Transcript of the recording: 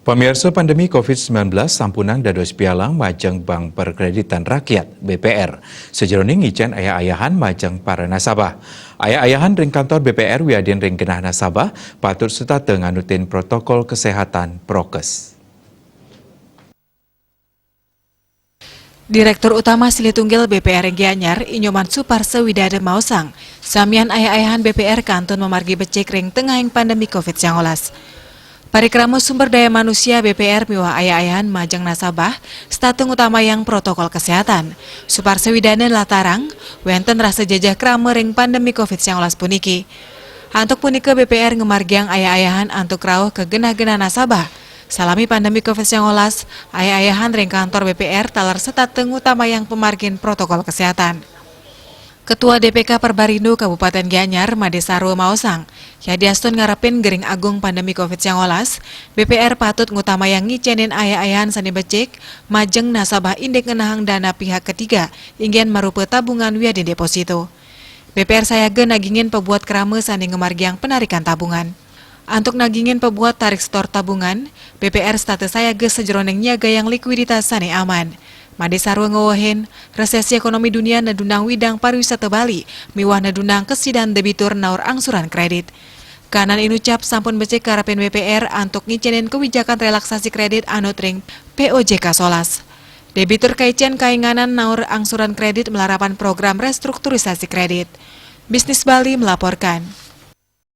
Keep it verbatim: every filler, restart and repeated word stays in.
Pamirsa, pandemi covid sembilan belas sampunang dados pialang majeng Bank Perkreditan Rakyat, B P R, sajeroning ngicen ayah-ayahan majeng para nasabah. Ayah-ayahan ring kantor B P R wiadin ring genah nasabah patut setata nganutin protokol kesehatan prokes. Direktur Utama Silih Tunggil B P R Gianyar, I Nyoman Suparsa Widada maosang, samian ayah-ayahan B P R kantun mamargi becik ring tengahing pandemi covid sembilan belas. Parikrama sumber daya manusia B P R miwah ayah-ayahan majeng nasabah setata ngutamayang protokol kesehatan. Suparsa Widada nlatarang, wenten rasa jejeh krama ring pandemi covid sembilan belas puniki. Antuk punika B P R ngamargiang ayah-ayahan antuk rauh ka genah-genah nasabah. Salami pandemi covid sembilan belas, ayah-ayahan ring kantor B P R taler setata ngutamayang pamargin protokol kesehatan. Ketua D P K Perbarindo Kabupaten Gianyar, Made Sarwa maosang, yadiastun ngarepin gering agung pandemi covid sembilan belas, B P R patut ngutamayang ngicenin ayah-ayahan sane becik majeng nasabah indik ngenahang dana pihak ketiga, inggih marupa tabungan wiadin deposito. B P R sayaga nagingin pabuat krama sane ngamargiang penarikan tabungan. Antuk nagingin pabuat tarik setor tabungan, B P R setata sayaga sajeroning nyiagayang likuiditas sane aman. Made Sarwa ngewehin, resesi ekonomi dunia nedunang widang pariwisata Bali miwah nedunang kesidan debitur naur angsuran kredit. Kanan inucap sampun becik karepin B P R antuk ngicenin kewijakan relaksasi kredit anut ring P O J K solas. Debitur kaicen kainganan naur angsuran kredit malarapan program restrukturisasi kredit. Bisnis Bali melaporkan.